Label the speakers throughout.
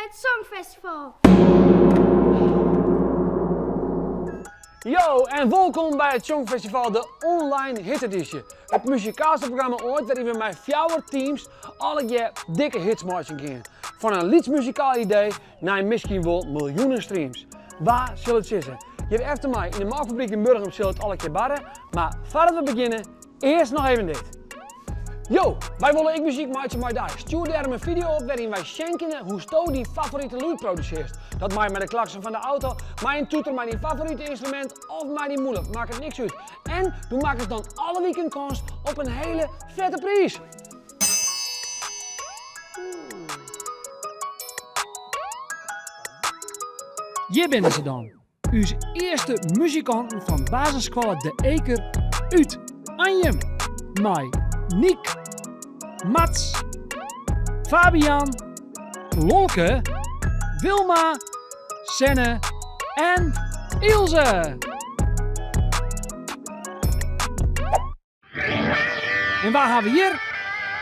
Speaker 1: it Songfestival!
Speaker 2: Yo en wolkom by it Songfestival, de online hitedysje. It muzikaalste programma oait wêryn we mei fjouwer teams allegear dikke hits meitsjen gean. Fan in lyts muzikaal idee nei miskien wol miljoenen streams. Wa sil it sizze? Hjir efter my yn de molkfabryk yn Burgum sil it allegear barre, mar foardat we begjinne, earst noch even dit. Yo, wy wolle ek muzyk meitsje mei dy. Stjoer dêrom in fideo op wêryn wy sjen kinne hoe'tsto dyn favorite lûd produsearst. Dat mei mei de klakson fan de auto, mei in toeter, mei dyn favorite ynstrumint of mei dyn mûle, makket niks út. En do makkest dan alle wiken kâns op in hele fette priis! Hjir binne se dan, ús earste muzikanten fan basisskoalle De Eker út Anjum. Mei Niek, Mats, Fabian, Lolke, Wilma, Senne en Ilse. En wa ha we hjir?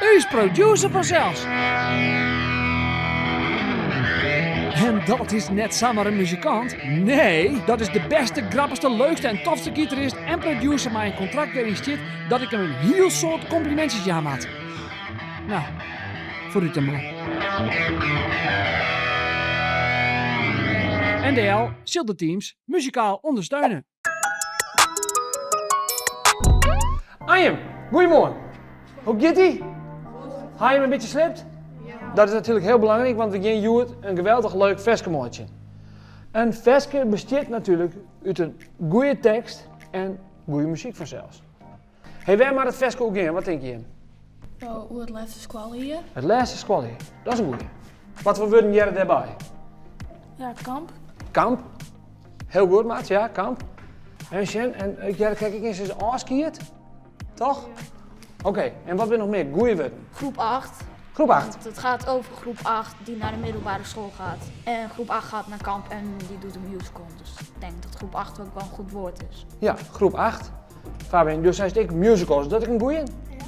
Speaker 2: Us producer fansels. En dat is net samar in muzikant. Nee, dat is de bêste, grappichste, leukste en tofste gitarist en producer mei in kontrakt wêryn stiet dat ik him in hiel soad komplimintsjes jaan moat. Nou, foarút dan mar. NDL sil de teams muzikaal ûndersteune. Anjum, goeiemoarn. Hoe giet ie? Ha jim in bytsje sliept? Dat is natuerlik hiel belangryk, want we gean hjoed in geweldich leuk ferske meitsjen. In ferske bestiet natuerlik út in goede tekst en goede muzyk fansels. Hey, wêr moat it ferske oer gean? Wat tinke jim?
Speaker 3: Oh, oer it lêste skoaljier.
Speaker 2: It lêste skoaljier, dat is in goeie. Wat foar wurden hearre dêrby?
Speaker 3: Ja, kamp.
Speaker 2: Kamp. Hiel goed, Mats, ja, kamp. En sjen, en ik hear krekt ek eens is ôfskied, toch? Ja. Oké, en wat binne noch mear goede wurden?
Speaker 4: Groep 8.
Speaker 2: Groep 8.
Speaker 4: Want het gaat over groep 8 die naar de middelbare school gaat. En groep 8 gaat naar kamp en die doet een musical. Dus ik denk dat groep 8 ook wel een goed woord is.
Speaker 2: Ja, groep 8. Fabian, dus seist ek musical, is dat ek in goeie?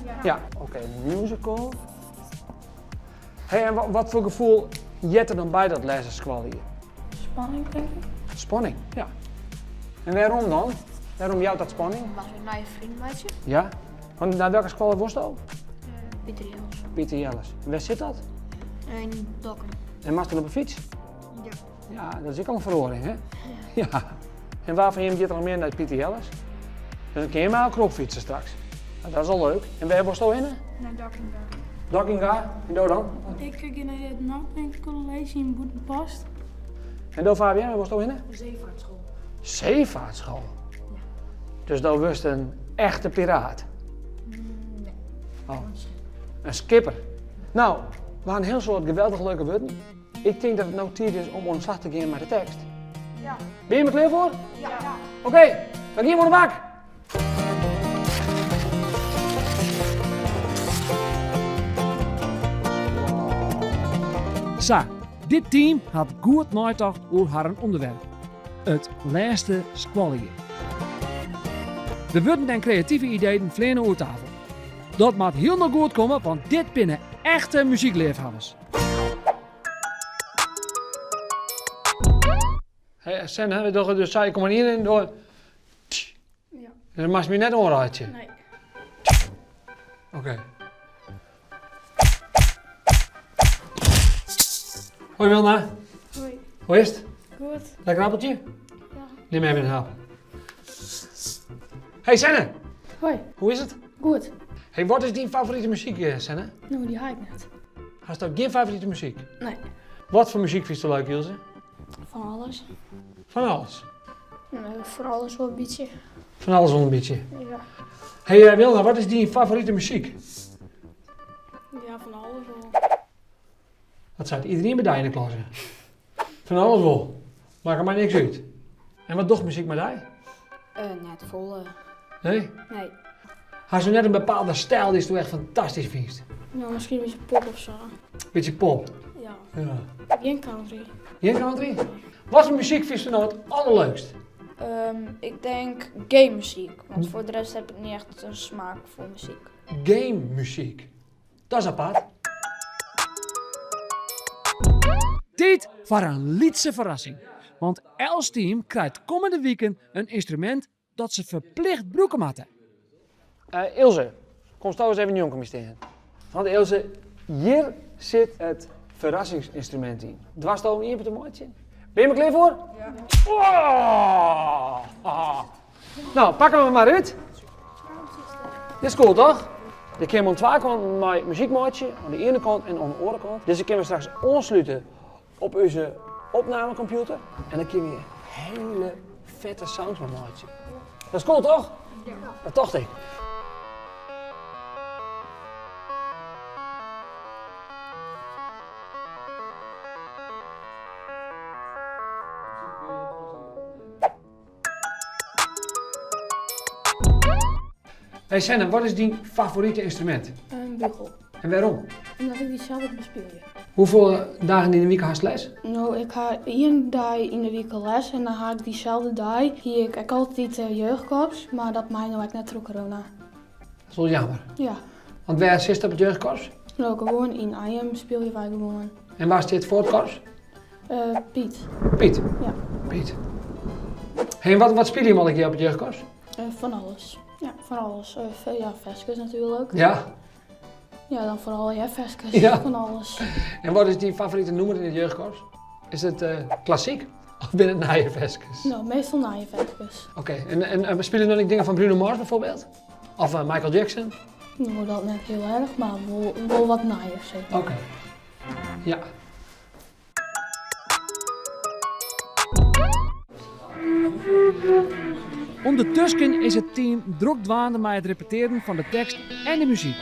Speaker 2: Ja. Ja, oké, musical. Hey, en wat foar gefoel heart der dan by dat lêste skoaljier?
Speaker 3: Spanning, denk ik.
Speaker 2: Spanning, ja. En wêrom dan? Wêrom jout dat spanning?
Speaker 4: Moat in nije freonen meitsje.
Speaker 2: Ja. Want nei welke skoalle wolsto?
Speaker 4: Piter Jelles.
Speaker 2: Piter Jelles. En wêr sit dat?
Speaker 4: In Dokkum.
Speaker 2: En moatst dan op 'e fyts?
Speaker 4: Ja.
Speaker 2: Ja, dat is ek al in feroaring, hè? Ja. ja. En wa fan jim giet der noch mear nei Piter Jelles? Dus dan kinne je mei elkoar opfytse straks. Nou, dat is al leuk. En wêr wolsto hinne?
Speaker 3: Nei Dockinga.
Speaker 2: Dockinga? En do dan?
Speaker 3: Ik gean nei it Nordlink College yn Bûtenpost.
Speaker 2: En do Fabian, wêr wolsto hinne?
Speaker 4: Zeevaartschool.
Speaker 2: Zeevaartschool?
Speaker 4: Ja.
Speaker 2: Dus do wurdst in echte piraat?
Speaker 4: Nee.
Speaker 2: Oh. In skipper. Nou, we ha in hiel soad geweldich leuke wurden. Ik tink dat it no tiid is om oan de slach te gean mei de tekst.
Speaker 4: Ja.
Speaker 2: Binne jim der klear foar?
Speaker 4: Ja.
Speaker 2: Oké, dan gean we oan de bak!
Speaker 5: Sa, dit team hat goed neitocht oer harren ûnderwerp, it lêste skoaljier. De wurden en kreative ideeën fleane oer tafel. Dat moat hielendal goed komme, want dit binne echte muzykleafhawwers.
Speaker 2: Hey, Sen, we dogge dus sa, ik kom er ien en door.
Speaker 3: Ja.
Speaker 2: Dus dan moatst my net oanreitsje.
Speaker 3: Nee.
Speaker 2: Oké. Hoi Wilma.
Speaker 3: Hoi.
Speaker 2: Hoe is it?
Speaker 3: Goed.
Speaker 2: Lekker appeltje?
Speaker 3: Ja.
Speaker 2: Nim even in hap. Hey Senne.
Speaker 3: Hoi.
Speaker 2: Hoe is it?
Speaker 3: Goed.
Speaker 2: Hey, wat is dyn favorite muzyk, eh, Senne?
Speaker 3: No, dy ha ik net.
Speaker 2: Hast gjin favorite muzyk?
Speaker 3: Nee.
Speaker 2: Wat foar muzyk fynsto leuk, Ilse?
Speaker 4: Fan alles.
Speaker 2: Fan alles?
Speaker 3: No, fan alles wol in bytsje.
Speaker 2: Fan alles wol in bytsje?
Speaker 3: Ja.
Speaker 2: Hey eh, Wilma, wat is dyn favorite muzyk?
Speaker 3: Ja, fan alles wol.
Speaker 2: Dat seit iderien by dy yn de klasse. Fan alles wol. Makket my niks út. En wat docht muzyk mei dy?
Speaker 4: Uh, net folle.
Speaker 2: Nee?
Speaker 4: Nee.
Speaker 2: Hast net in bepaalde styl dy'tsto echt fantastysk fynst?
Speaker 3: No, miskien in bytsje pop of sa.
Speaker 2: Bytsje pop?
Speaker 3: Ja.
Speaker 2: Ja.
Speaker 3: Gjin country.
Speaker 2: Gjin country? Wat foar muzyk fynsto no it allerleukst?
Speaker 4: Um, ik denk game muzyk, want foar de rest ha ik net echt in smaak foar muzyk.
Speaker 2: Game muzyk? Dat is apart.
Speaker 5: Tiid foar in lytse ferrassing, want elts team krijt kommende wiken in ynstrumint dat se ferplicht brûke moatte.
Speaker 2: Ilse, komsto ris even njonken my stean? Want Ilse, hjir sit it ferrassingsynstrumint yn. Doarsto him iepen te meitsjen? Binne jim der klear foar? Ja. Oh! No, pak him mar út. Dit is cool, toch? Dit kinne we oan twa kanten mei muzyk meitsje, oan de iene kant en oan de oare kant. Dizze kinne we straks oanslute op ús opnamecomputer en dan kinne we hele fette sounds mei meitsje. Dat is cool, toch? Ja. Dat tocht ik. Hey Senne, wat is dyn favorite ynstrumint?
Speaker 3: In bugel.
Speaker 2: En wêrom?
Speaker 3: Omdat ik dy sels ek bespylje.
Speaker 2: Hoefolle dagen yn de wike hast les?
Speaker 3: No, ik ha ien dei yn de wike les en dan ha ik dyselde dei hie ik ek altyd jeugdkorps, mar dat mei no ek net troch corona.
Speaker 2: Dat is wol jammer.
Speaker 3: Ja.
Speaker 2: Want wêr sitst op it jeugdkorps?
Speaker 3: No, gewoan yn Anjum spylje wy gewoan.
Speaker 2: En wa stiet foar it korps?
Speaker 3: Piet.
Speaker 2: Piet?
Speaker 3: Ja.
Speaker 2: Piet. Hey, en wat spylje jim allegear op it jeugdkorps?
Speaker 3: Fan alles. Ja, fan alles. Ja, ferskes natuerlik.
Speaker 2: Ja.
Speaker 3: Ja, dan foaral ja, ferskes.
Speaker 2: Ja.
Speaker 3: Fan alles.
Speaker 2: En wat is dyn favorite nûmer yn it jeugdkorps? Is it klassyk of binne it nije ferskes?
Speaker 3: No, meastal nije ferskes.
Speaker 2: Oké, en, en spylje dan ek dingen fan Bruno Mars bijvoorbeeld? Of Michael Jackson?
Speaker 3: No, dat net hiel erch, mar wol wat nijer, sis mar.
Speaker 2: Oké. Ja.
Speaker 5: Undertusken is it team drok dwaande mei it repetearen fan de tekst en de muzyk.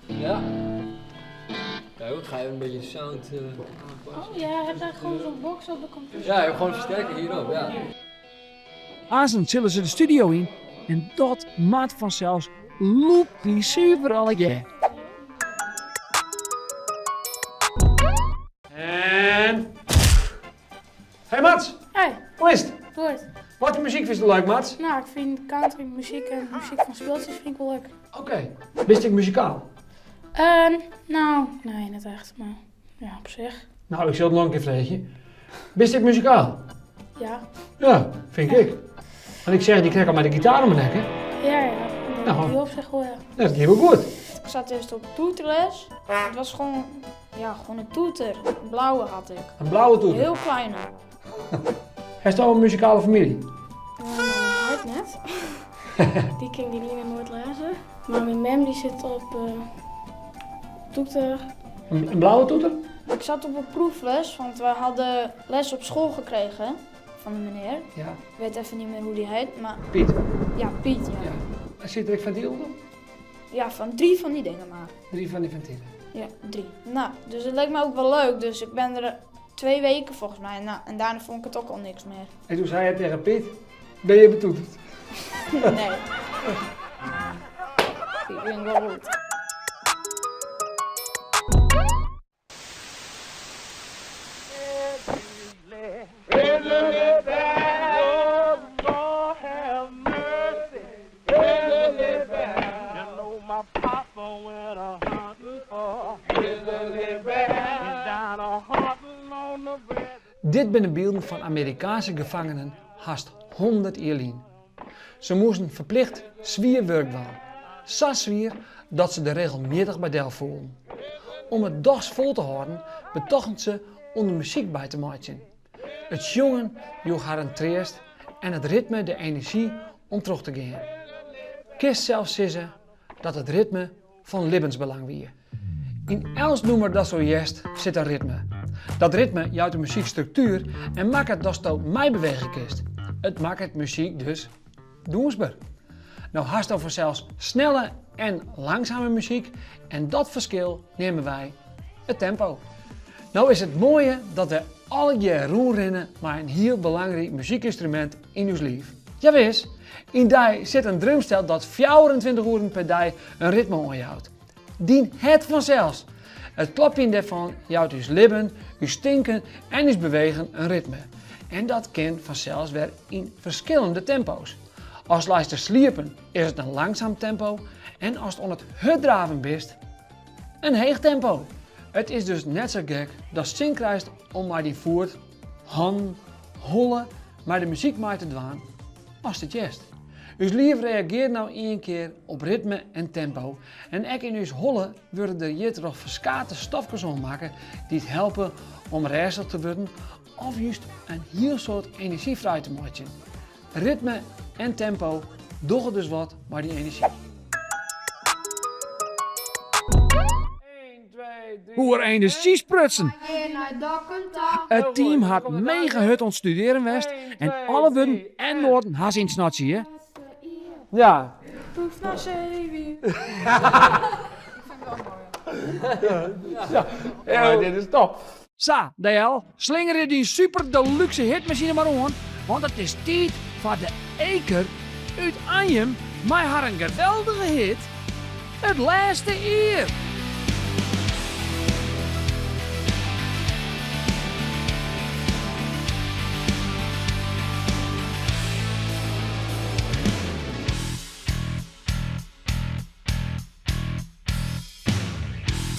Speaker 1: Ja. Ja, ik ga even een beetje sound
Speaker 3: Oh ja, je hebt daar gewoon zo'n box op de computer.
Speaker 1: Ja, je hebt gewoon een versterker hierop, ja.
Speaker 5: Aansen sille se de studio yn en dat moat fansels loepie-suver allegear.
Speaker 2: En... Hey Mats!
Speaker 3: Hey.
Speaker 2: Hoe is it?
Speaker 3: Goed.
Speaker 2: Wat foar muzyk fynst leuk, Mats?
Speaker 3: Nou, ik fyn country muzyk en muzyk fan spultsjes fyn ik wol leuk.
Speaker 2: Oké. Bist ek muzikaal?
Speaker 3: No, nee, net echt, mar ja, op sich.
Speaker 2: Nou, ik sil it noch in kear freegje. Bist ek muzikaal?
Speaker 3: Ja.
Speaker 2: Ja, fyn ik. Want ik seach dy krekt al mei de gitaar om 'e nekke.
Speaker 3: Ja, ja. Dat
Speaker 2: Nou.
Speaker 3: gie op sich wol, ja.
Speaker 2: Dat gie wol goed.
Speaker 4: Ik zat eerst op toeterles. Het was gewoon, ja, gewoon een toeter. Een blauwe had ik.
Speaker 2: In blauwe toeter?
Speaker 4: Heel kleine.
Speaker 2: Hast al in muzikale famylje?
Speaker 3: Myn heit net. Dy kin gjin ien noait lêze. Mar myn mem dy sit op toeter.
Speaker 2: In blauwe toeter?
Speaker 4: Ik zat op een proefles, want we hadden les op school gekregen van de meneer.
Speaker 2: Ja.
Speaker 4: Ik weet even niet meer hoe die heet, maar...
Speaker 2: Piet?
Speaker 4: Ja, Piet, ja.
Speaker 2: Ja. En sit der ek fentyl op?
Speaker 4: Ja, van drie van die dingen maar.
Speaker 2: Drie van die ventielen?
Speaker 4: Ja, drie. Nou, dus het leek me ook wel leuk, dus ik ben er 2 weken volgens mij. Nou, en daarna vond ik het ook al niks meer.
Speaker 2: En toen zei hij tegen Piet, ben je betoeterd?
Speaker 4: Nee. Ik ben wel goed.
Speaker 2: Dit binne bylden fan Amerikaanske gefangenen hast 100 jier lyn. Se moasten ferplicht swier wurk dwaan. Sa swier dat se der regelmjittich by del foelen. Om it dochs fol te hâlden betochten se om der muzyk by te meitsjen. It sjongen joech harren treast en it ritme de enerzjy om troch te gean. Kinst sels sizze dat it ritme fan libbensbelang wie. Yn elts nûmer datsto hearst sit in ritme. Dat ritme jout de muzyk struktuer en makket datsto meibewege kinst. It makket muzyk dus dûnsber. No hasto fansels snelle en langsame muzyk en dat ferskil neame wy it tempo. No is it moaie dat we allegear rûnrinne mei in hiel belangryk muzykynstrumint yn ús liif. Jawis, yn dy sit in drumstel dat 24 oeren per dei in ritme oanjout. Dyn hert fansels! It klopjen dêrfan jout ús libben, ús tinken en ús bewegen in ritme. En dat kin fansels wer yn ferskillende tempo's. Ast leist te sliepen is it in langsum tempo en ast oan it hurddraven bist in heech tempo. It is dus net sa gek datst sin krijst om mei dyn foet, hannen, holle mei de muzyk mei te dwaan ast it hearst. Us liif reagearret no ien kear op ritme en tempo en ek yn ús holle wurde der hjirtroch ferskate stofkes oanmakke dy't helpe om rêstich te wurden of just in hiel soad enerzjy frij te meitsjen. Ritme en tempo dogge dus wat mei dy enerzjy.
Speaker 5: Oer enerzjy sprutsen! It team hat mega hurd oan it studearjen west en alle wurden en noaten ha se yn it snotsje hjir.
Speaker 2: Ja.
Speaker 4: Proef naar zeewier.
Speaker 2: Ja, dit is top.
Speaker 5: Sa, DL, slingerje dyn super deluxe hitmasine mar oan, want it is tiid foar de Eker út Anjum mei harren geweldige hit It Lêste Jier!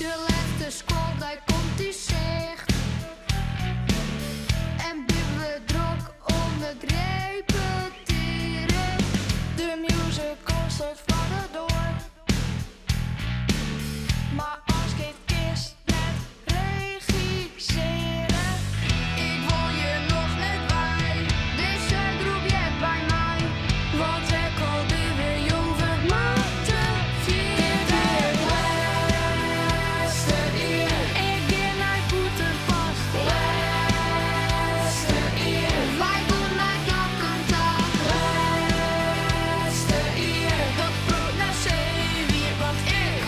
Speaker 6: De lêste skoaldei komt yn sicht en binne we drok oan it repetearen. De musical stiet foar de doar, mar ôfskied kinst net regisseare. Ik wol hjir noch net wei, dizze groep heart by my. Want ek al binne we jong, we moatte fierder. It lêste jier, ik gean nei Bûtenpost. Lêste jier, wy gean nei Dokkum ta. Lêste jier, dat bliuwt nei seewier, want ik.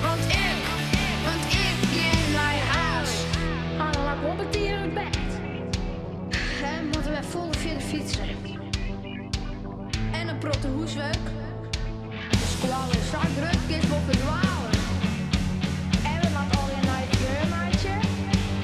Speaker 6: Want ik, want ik gean nei Harns.
Speaker 4: Anne lag wol betiid út bêd.
Speaker 6: En moatte wer folle fierder fytse. En in protte hûswurk. De skoalle is sa grut, kinst wol ferdwale.
Speaker 4: En we moatte allegear nije freonen meitsje.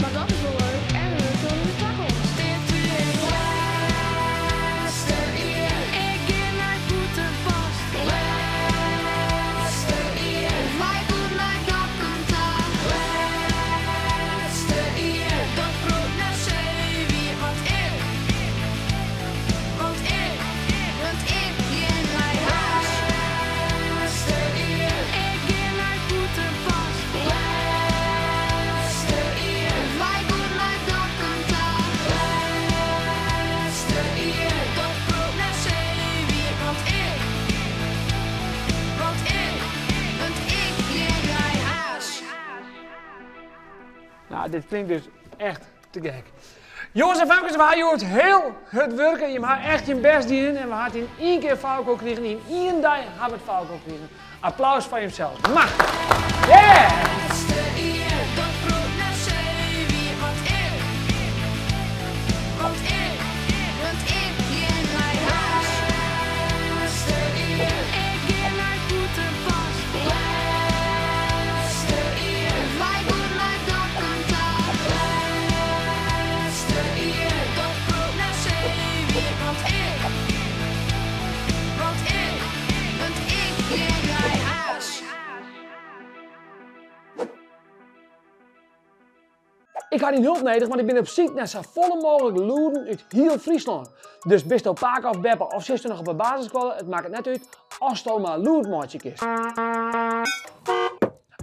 Speaker 4: Mar dat is wol leuk en we wurkje oan ús takomst.
Speaker 6: Dit wie it lêste jier. Ik gean nei Bûtenpost. Lêste jier. Wy gean nei Dokkum ta. Lêste jier. Dat bliuwt nei seewier. Want ik, want ik, want ik gean nei Harns. Lêste jier. Ik gean nei Bûtenpost. Lêste jier. Wy gean nei Dokkum ta. Lêste jier. Dat bliuwt nei seewier. Want ik, want ik, want ik gean nei Harns.
Speaker 2: Nou, dit klinkt dus echt te gek. Jongens en famkes, we ha hjoed hiel hurd wurke. Jim ha echt jim bêst dien en we ha it yn ien kear foar elkoar krigen. Yn ien dei ha we it foar elkoar krigen. Applaus foar jimsels. Machtich! Yeah!
Speaker 6: Lêste jier, dat bliuwt nei seewier. Want ik, want ik, want ik gean nei Harns. Lêste jier, ik gean nei Bûtenpost. Lêste jier, wy gean nei Dokkum ta. Lêste jier, dat bliuwt nei seewier. Want ik, want ik, want ik gean nei Harns.
Speaker 2: Ik ha dyn hulp nedich, want ik bin op syk nei safolle mooglik lûden út hiel Fryslân. Dus bisto pake of beppe of sitsto noch op 'e basisskoalle, it makket net út, asto mar lûd meitsje kinst.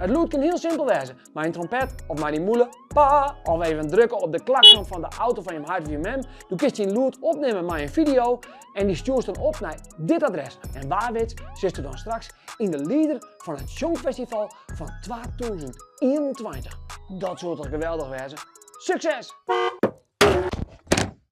Speaker 2: It lûd kin hiel simpel wêze, mei in trompet of mei dyn mûle, pa, of even drukke op de klakson fan de auto fan jim heit of jim mem. Do kinst dyn lûd opnimme mei in fideo en dy stjoerst dan op nei dit adres. En wa wit sitsto dan straks yn de lieder fan it Sjongfestival fan 2021. Dat soe toch geweldich wêze? Sukses!